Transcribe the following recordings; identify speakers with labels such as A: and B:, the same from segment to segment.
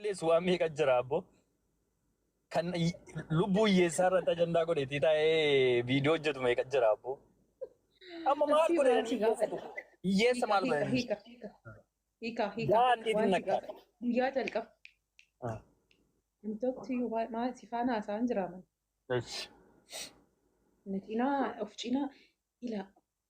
A: Lees waan meeqa jira abbo. Kan lubbuu hiyyeessaa irratti ajandaa godheetii taa'ee viidiyoo hojjetu meeqa jira abbo. Amma maal
B: Isii waan
A: godhanii
B: si
A: hiyyeessa
B: gaafadha.
A: hiyyeessa
B: Hiika
A: maal
B: hiika
A: godhanii?
B: hiika hiika hiika hiika
A: Daandiitiin
B: waan si
A: nakkaadha.
B: gaafadha. Guyyaa jalqaba. Namtokti maal si faana haasa'an jira man. Na cinaa of cinaa ila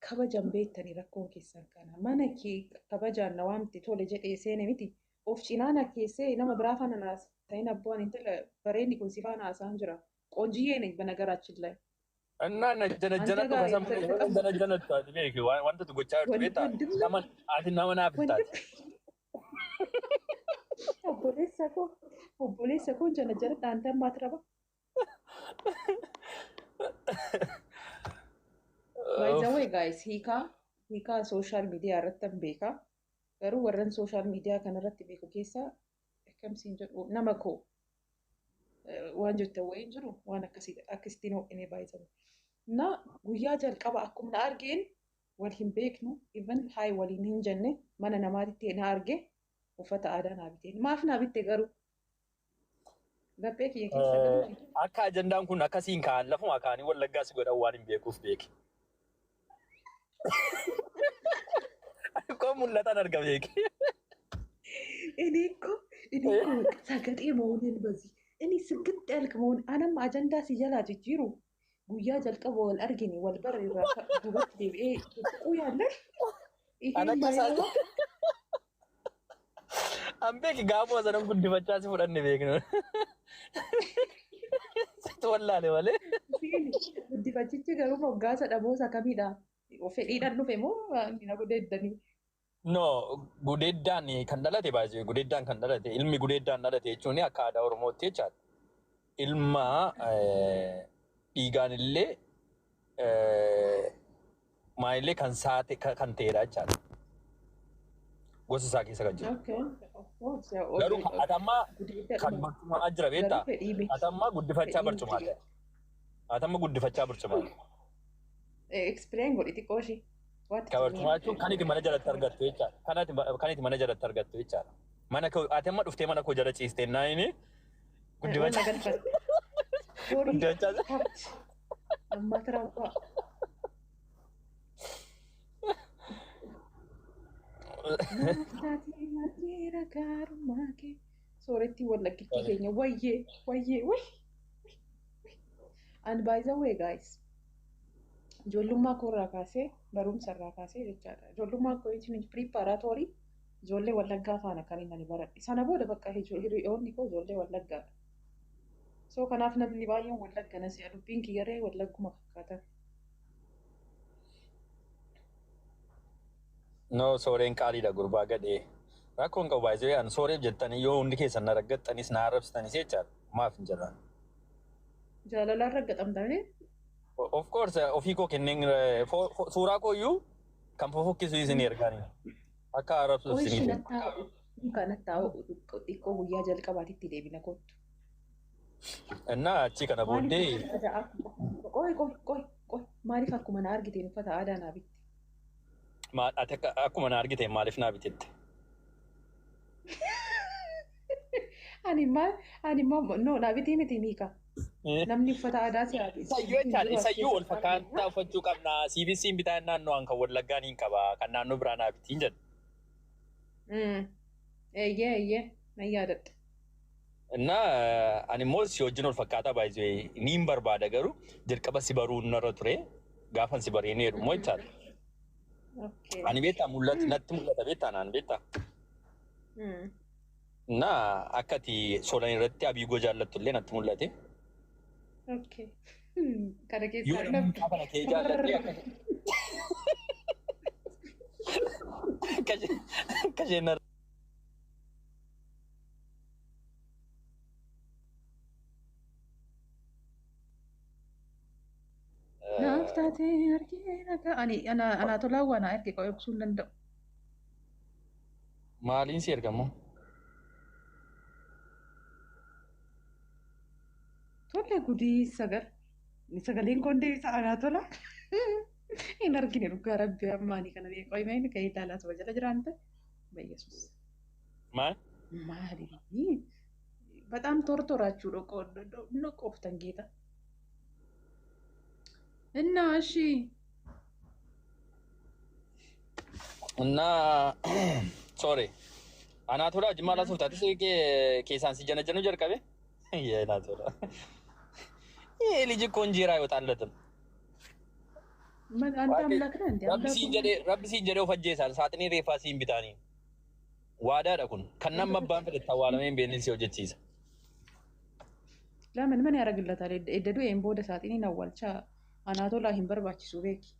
B: kabajan beektanii rakkoon keessan kana. Mana kee kabajaan na waamte tole jedhee seene miti. Of cinaa na keessee nama biraa faana na ta'in abboon intala bareenni kun si faana haasa'an jira. Qoonjiyyeen በነገራችን ላይ
A: እና
B: አንተ
A: ነጀነጀነቱ
B: ጋር
A: ከሰም
B: የተለቀቀ
A: ነጀነጀነቱ ati beeki wanta tu gochaa jirtu beektaa
B: ወንድም
A: nama ati nama naaf hin
B: ወንድም
A: taate.
B: obboleessa koo obboleessa koo jala jala dhaantan maatiraba. By the way guys, hiikaa hiikaa social media irratti hin beeka. Garuu warran social media kana irratti beeku keessaa akkamsiin jedhu nama koo waan jettan wayii hin jiru waan akkasii akkasittiin ho'inee baay'isamu. Na guyyaa jalqaba akkuma na argeen wal hin beeknu even hayi waliin hin jenne mana namaatitti na arge uffata aadaa naa biteen. Maaf naa bitte garuu laphee kiyya keessa galuufi.
A: Akka ajandaan kun akkasiin ka'an lafuma kaanii wallaggaa si godhan waan hin beekuuf beeki. Koo mul'atan arga beeki.
B: እኔ እኮ እኔ እኮ በቃ ሰገጤ መሆንን በዚህ እኔ ስግጥ ያልክ መሆን አነም አጀንዳ ሲጀላ ጅጅሩ ጉያ ጀልቀበ ወል አርጊኒ ወል በር ዱበት deebi'ee tuttuquu yaalle
A: An
B: ይሄን
A: akka isaa
B: ማይረባ
A: an beeki gaafuma sanan guddifachaa si fudhanne beeknu. Sitti wallaale malee.
B: Guddifachichi garuu moggaasa dhaboosa kamidha? Fedhiidhaan dhufe moo na gudeeddanii?
A: No, gudeeddaan kan dhalate baay'ee gudeeddaan kan dhalate ilmi gudeeddaan dhalate jechuun akka aadaa Oromootti jechaadha. Ilma dhiigaan illee maalillee kan saate kan ta'edha jechaadha. Gosa isaa keessa kan jiru.
B: Okay. Of course, yaa
A: Garuu ati amma kan
B: gudeeddaadhuma.
A: barcumaa jira
B: Garuu
A: beektaa?
B: fedhii miti.
A: Ati amma guddifachaa
B: Fedhii miti
A: barcumaa
B: garuu.
A: Ati amma guddifachaa barcumaa.
B: Explain godhi xiqqoo ishee. What
A: Kan
B: it
A: barcumaa
B: mean?
A: jechuun kan itti mana jalatti argattu jechaadha. Kan itti mana jalatti argattu jechaadha. Mana koo ati amma dhuftee mana koo jala ciistee naayini
B: Walla
A: guddifachaa
B: galfadhe. Horii
A: guddifachaa
B: kabti. Amma tirabbaa. Naaf taatee argeera gaarummaa kee. Soorettii wallaggittii keenya wayyee wayyee way. And by the way guys, ijoollummaa koo irraa kaasee barumsa irraa kaasee jechaadha. Ijoollummaa koo jechuun preparatory ijoollee wallaggaa faana kan inni ani baradhe. Sana booda bakka hiriyoonni koo ijoollee wallaggaadha. So kanaaf namni baay'een wallagga na si'a dubbiin kiyyaree wallagguma fakkaata.
A: No, sooreen qaaliidha gurbaa gadhee. Rakkoon qabu baay'ee an sooreef jettanii yoo hundi keessan na raggattanis na arrabsitanis jechaadha. Maaf hin jedhan.
B: Jaalalaan raggaxamtanii
A: Of course ofii koo kenneen suuraa koo iyyuu kan fofokkisu isin ergaanii. Akka arrabsuuf
B: Qoy
A: isinii
B: ishee
A: kennu.
B: nattaa'u kan nattaa'u xiqqoo guyyaa jalqabaatitti deebina kottu.
A: Innaa achi kana
B: Maaliif
A: booddee
B: uffata qoy qoy qoy qoy maaliif akkuma na argiteen uffata aadaa naa bitte?
A: Ati akkuma na argite maaliif naa bitette?
B: Ani maal ani maal no naa bitee miti miika. Namni uffata aadaa si haa
A: Isayyuu
B: hin
A: jechaadha.
B: jiru as
A: Isayyuu wal
B: keessatti
A: fakkaataa
B: argina.
A: uffachuu qabna. CBC'n bitaa naannoo an kan wallaggaa niin qaba. Kan naannoo biraa naa bitiin jedha.
B: Eeyyee eeyyee nan yaadadha.
A: Innaa ani immoo si wajjin wal fakkaataa baay'ee niin barbaada garuu jalqaba si baruu narra ture gaafan si baree ni jedhu immoo jechaadha.
B: Okay.
A: Ani beektaa mul'ata natti mul'ata beektaa naan beektaa. Innaa akka ati solan irratti abiigoo jaallattu illee natti mul'ate.
B: Okay. Kana
A: Yoo
B: keessaa
A: namni
B: namni
A: mucaa kana kee jaallatte akka isheen
B: Naaf taatee argeera ani anaa tolaa waan erge qo'ee ibsuu hin danda'u.
A: Maaliin si ergamoo?
B: Tolle gudii sagal sagaleen koon deebisa anaa tola. Hin argine dhugaa rabbi ammaanii kana qo'ee mee ka'ee ilaalaa saba jala jiraan ta'e. Bayyesuus.
A: Maal?
B: Maali? tortoraችሁ ነው ቆፍተን ጌታ እና እሺ
A: እና sorry Anaatoolaa wajjin maal haasofta? Atis keessaan si janajjanuu jalqabe? የናቶላ ይሄ ልጅ እኮ እንጀራ አይወጣለትም።
B: ምን አንተ አምላክ ነህ እንዴ?
A: Rabbi siin jedhee rabbi siin jedhee of ajjeesaan saaxinii reeffaa siin bitaanii. Waadaadha kun. Kan nama abbaan fedhe itti awwaalamee hin beekne si hojjechiisa.
B: ለምን ምን ያደርግለታል? Edda du'een booda saaxiniin awwaalchaa Anaatolaa hin barbaachisu beeki.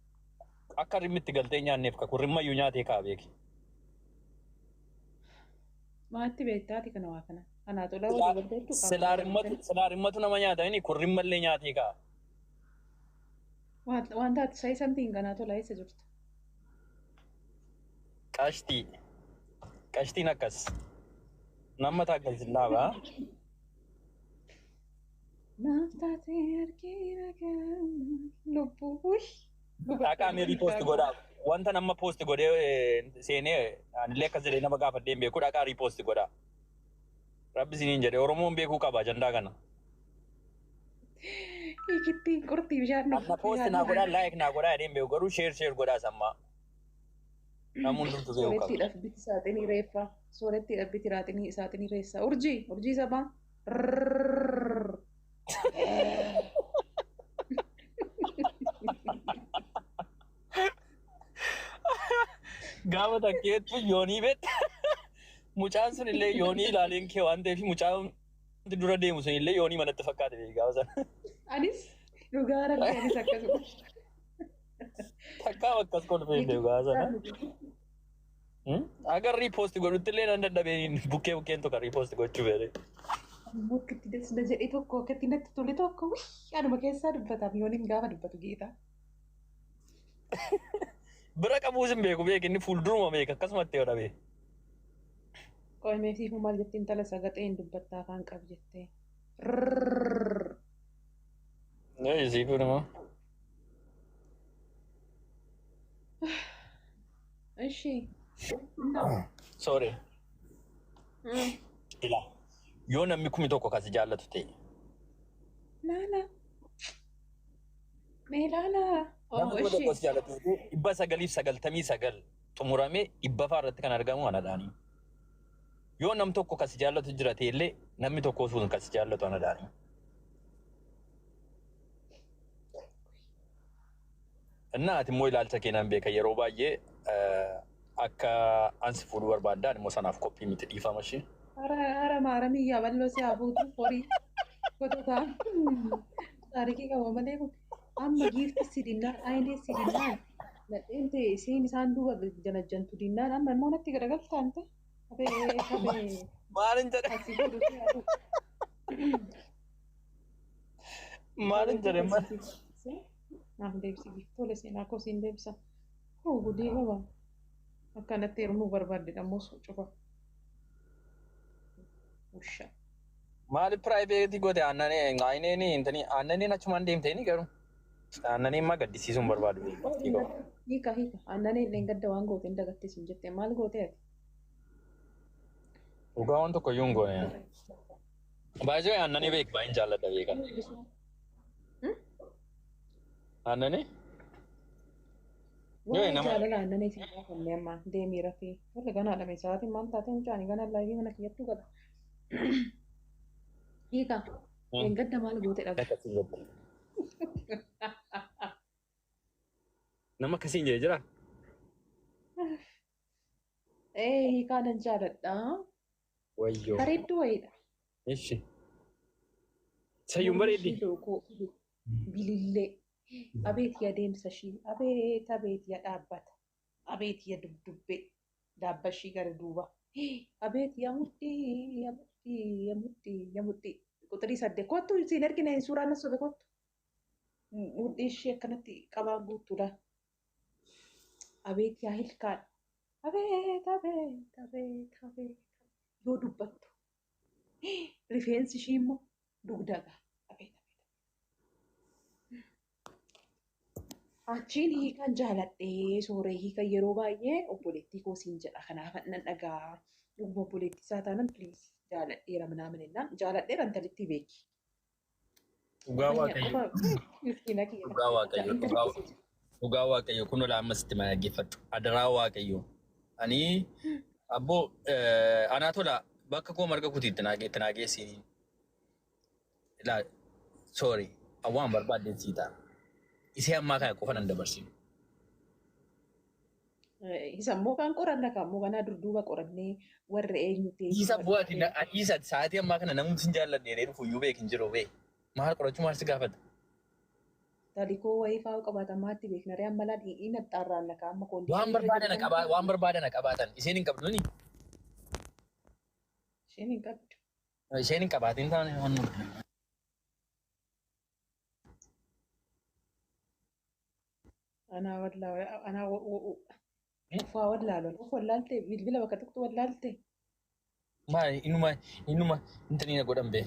A: Akka rimmi itti galtee nyaanneef ka kun rimmayyuu nyaatee kaa beeki.
B: Maatti beektaati kana waa kana. Anaatolaa walii galteettu.
A: Silaa rimmatu nama nyaata inni kun rimmallee nyaatee kaa.
B: Waan taate say something. Anaatolaa eessa jirtu?
A: Qashtii. Qashtiin akkas. Nama taaggalsin dhaaba.
B: Naaf taatee argina lubbuu. Uy.
A: Dhaqaa mee repost godhaa. Wanta nama post godhee seenee anillee akkas jedhee nama gaafadhee hin beeku, dhaqaa repost godhaa. Rabbi isiniin jedhe, Oromoon beekuu qaba ajandaa kana.
B: Hiikittiin qurxii bishaan.
A: Amma post naa godhaa, like naa godhaa jedhee hin beeku, garuu share share godhaa sammaa. Namni hundumtu beekuu qaba.
B: Soorettiidhaaf biti saaxinii reeffaa. Soorettiidhaaf biti saaxinii reessaa. Urjii urjii sabaa.
A: Gaafa takkeettu yoonii beekta. Mucaan sun illee yoonii ilaaleen kee waan ta'eef mucaan dura deemu sun illee yoonii manatti fakkaate beeku gaafa sana.
B: Anis dhugaa rabbi anis akkasuma.
A: Takkaa akkas kolfee hin beeku gaafa sana. Agar repost godhutti illee nan dadhabee bukkee bukkeen tokko repost gochuu fedhe.
B: Ammoo akkatti das na jedhe tokko, akkatti natti tole tokko, anuma keessaa dubbataam yooniin gaafa dubbatu geeta.
A: Bira qabuus hin beeku beek, inni fuulduruma beeka akkasumatti yoo dhabe.
B: Qo'amee siifuu maal jettee intala sagaxeen dubbattaa afaan qab jettee.
A: Nee, siifuu nama.
B: እሺ
A: Sorry. Ilaa. Yoo namni kumi tokko kasi jaallatu ta'e.
B: Laala. Mee laala.
A: Namni kuma tokko si jaallatu ta'e, 999 xumuramee dhibbaffaa irratti kan argamu anadhaanii. Yoo nam tokko kasi jaallatu jira ta'e illee, namni tokko sun kasi jaallatu anadhaanii. Innaa ati immoo ilaalcha kee nan beeka, yeroo baay'ee akka ansi fuudhuu barbaaddaa, immoo sanaaf qophii miti, dhiifama ishee.
B: Ara maaramiyyaa bal'oo si haa fuutu horii gototaa taarikii qaba malee kun amma giifti si dinnaan ayinee si dinnaan nadheen ta'e isiin isaan duuba janajjantu dinnaan amma immoo natti garagaltaan ta'e hafee hafee.
A: Maalin jedhe?
B: Asii fuudhu si haa fuudhu.
A: Maalin jedhe?
B: Naaf deebisi giifti, tole seenaa koo siin deebisa. Hoo gudii qaba. Akkanatti heerumuu barbaadde ammoo cufa. Usha.
A: Maali private goote aannanii ayineen intani aannaniin achumaan deemteeni, garuu aannaniin maa gaddisiisuun barbaadu.
B: Hiika hiika aannanii illee gadda waan goote hin dagattis hin jette, maal goote ati?
A: Dhugaa waan tokko iyyuu hin goone. Baay'ee aannanii beek, baay'een jaalladha beekan. Aannanii?
B: Waa'ee jaalala aannanii siin gaafanne, amma deemii rafii. Warri ganaa dhame sa'aatiin maal taate mucaani ganaa live mana kiyyattuu gala. Hiika gadda maal goote dhabe?
A: Nama akkasiin jedhe jira?
B: Ee, hiikaa nan jaaladha.
A: Wayyoo.
B: Bareedduu wayiidha.
A: Ishi. Sayyuun bareeddi.
B: Bilillee. Abeet yaa deemsa ishii. Abeet abeet yaa dhaabbata. Abeet yaa dubdubbee. Daabba ishii gara duuba. Abeet yaa mudhii yaa mudhii yaa mudhii yaa mudhii. Quxirii 8 kottu siin ergina suuraan as sobe kottu. Mudhii ishii akkanatti qabaa guutuudha. Abeet yaa hilkaan. Abeet abeet abeet abeet. Yoo dubbattu. Rifeensi ishii immoo dugdaga. Abeet abeet. Achiin hiikan jaaladhee sooree, hiikan yeroo baay'ee obboleettii koo siin jedha, kanaaf nan dhagaa. Dhuguma obboleettii isaa taanan please. Jaaladheera minaamin innaan jaaladheera intalittii beeki.
A: Dhugaa
B: Fanya
A: Waaqayyo.
B: qofa miskiina kiyya.
A: Dhugaa Waaqayyo. Dhugaa Dhugaa Waaqayyo kun olaa ammas itti dhaggeeffadhu. Adaraa Waaqayyo. Ani abboo anaa tola bakka koo marga kuti itti naa geessini. Ilaa, sorry, waan barbaaddeen sii ta'a. Isee ammaa kana qofa nan dabarsinu.
B: Isa immoo kan qoranna kan immoo kanaa durduuba qorannee warra eenyu ta'e.
A: Isa bu'aati isa sa'aatii ammaa kana namni sin jaalladhe jedhee dhufu iyyuu beek hin jiru bee. Maal qorachuu maal si gaafata?
B: Talikoo wayii fa'aa qabatamaatti beekna ree amma laal inni axxaarraan lakaa amma
A: Waan barbaadan qabaa waan barbaadan qabaatan isheen hin qabdu ni.
B: Isheen hin qabdu.
A: Isheen hin qabaatin taane waan nu.
B: Anaa wallaa anaa ufaa wallaalan of wallaalte bilbila bakka tokko wallaalte.
A: Maal inuma intani na godhan bee.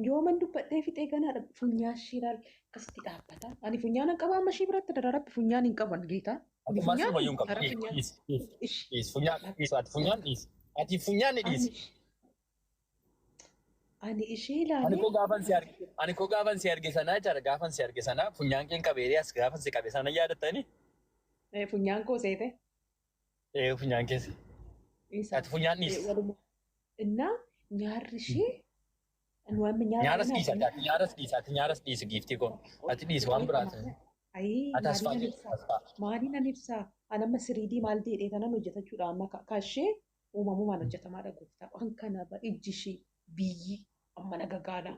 B: Yooman dubbadhee fixee ganaadha funyaan ishii laal akkasitti dhaabbata. Ani funyaan hin qaba amma ishii biratti dararabbi funyaan hin qaban geetaa. Ani
A: Ati maal
B: funyaan
A: sirba iyyuu hin qabdu.
B: hara funyaan.
A: Dhiisi dhiisi
B: Ish.
A: dhiisi funyaan dhiisi ati funyaan dhiisi. Ati funyaan ni dhiisi.
B: Ani ishee
A: Ani
B: ilaalee
A: koo gaafan si arge ani koo gaafan si arge sanaa jechaadha gaafan si arge sanaa funyaan keen qabeeree as gaafan si qabe sana yaadattani.
B: Funyaan koo seete.
A: Ee, funyaan keessa.
B: Isa.
A: Ati funyaan dhiisi.
B: Waluma. Innaa nyaarri ishee waan nyaara
A: Nyaaras dhiisi ati nyaaras dhiisi ati nyaaras dhiisi giiftii koo. Ati dhiisi waan biraati.
B: Ayii
A: Ati asfaa
B: maaliin
A: dhiisi
B: ibsaa?
A: asfaa.
B: Maaliin an ibsaa? An amma siriidii maal jedhee tanan hojjetachuudha amma kaashee uumamumaan hojjetamaadha gooftaa. Waan kana ijji ishee biyyi amma na gagaala.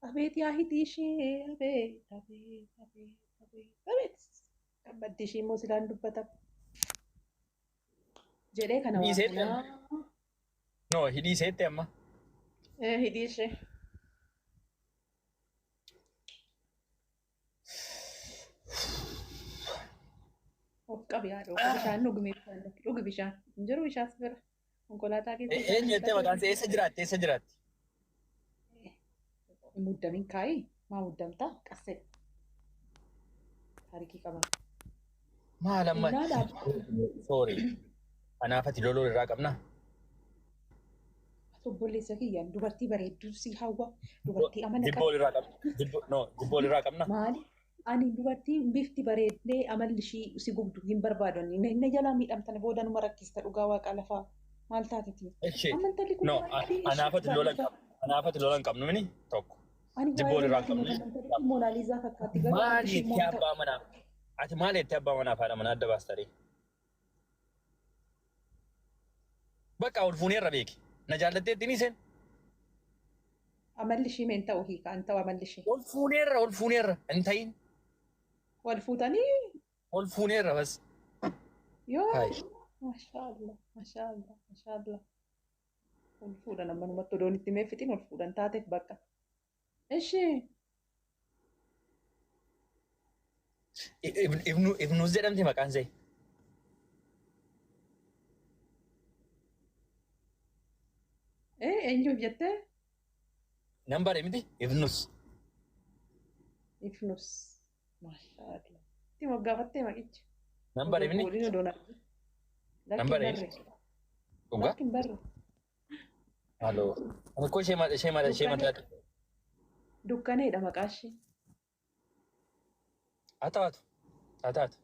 B: Abeet yaa hidhii ishee abeet abeet abeet abeet abeet. Gammatti ishee immoo silaan dubbata. Jedhee kana
A: Hidhii
B: waa
A: isheetti
B: kanaa.
A: No, hidhii isheetti amma.
B: Hidhii ishee. Of qabi haadha of bishaan dhugi bishaan dhugi bishaan hin jiru bishaan si bira konkolaataa keessa
A: Eenyu jettee maqaan ishee eessa jiraatti eessa jiraatti?
B: Muddamin kaayi maa muddamtaa qassee taarikii qaba.
A: Maal amma
B: Innaa laata
A: sorry. Anaaf ati loluu irraa qabnaa?
B: Ati obboleessa kiyyaan dubartii bareedduu si hawwa dubartii amala
A: Jibboo walirraa qabna. Jibboo no jibboo walirraa qabna.
B: Maali? Ani dubartiin bifti bareeddee amalli ishii si gubdu hin barbaadu. Inni jalaa miidhamtan booda numa rakkista dhugaa waaqa lafaa. Maal taateti?
A: Ishee
B: Amma intalli kun
A: no
B: dubartii
A: anaaf ati lola hin qabnu. Anaaf ati lola hin qabnu mini tokko.
B: Ani
A: Jibboo walirraa
B: waa'ee
A: qabnu.
B: intalli Moonaaliizaa fakkaatti garuu
A: Maal
B: ishii
A: jettee abbaa manaa? Ati maal jettee abbaa manaa fi haadha manaa adda baastaree? Bakka ol fuuneerra beeki. Na jaallatteetti ni seen.
B: Amalli ishii meen ta'u hiika an ta'u amalli ishii.
A: Ol fuuneerra ol fuuneerra hin ta'in.
B: Wal fuutanii
A: Ol fuuneerra bas.
B: Yoo
A: Hai.
B: maashaallah maashaallah maashaallah. Ol fuudhan ammanumatti odoon itti mee fixin ol fuudhan taateef bakka. Ishee.
A: Ibnuus jedhamti maqaan ishee.
B: Eenyuuf jettee?
A: Nan bare miti Ibnus.
B: Ibnus. Maashaallah. Itti moggaafattee maqicha.
A: Nan bare miti.
B: Waliin odoon argu.
A: Nan bare. Dhugaa?
B: Lakki hin barre.
A: Haaloo. Ani koo ishee mataa.
B: Dukkaneedha maqaa ishee.
A: Haa taatu. Haa taatu.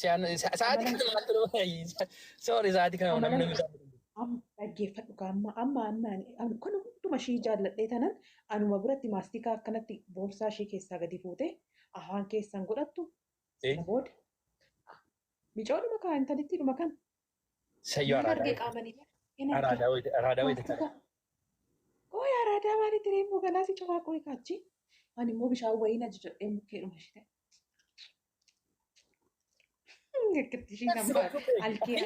A: Sa'aatii kana maaltu nama sorry sa'aatii kana namni
B: Amma dhaggeeffadhu kaa amma amma amma ani kun hunduma ishii jaalladhee tanan anuma biratti maastikaa akkanatti boorsaa ishee keessaa gadi fuutee afaan keessan godhattu sana booda micoodhuma kaa intalittiidhuma kan
A: Sayyoo
B: Nan arge
A: araadaa.
B: qaamanii hin arge.
A: Araadaa wayita araadaa wayita.
B: Maastikaa. Qoy araadaa maalitti reefu galaasii cufaa qoy kaachi. Ani immoo bishaan wayiin ajajadhee mukkeedhuma ishee ta'e. Akkitti ishii kan baate alkee.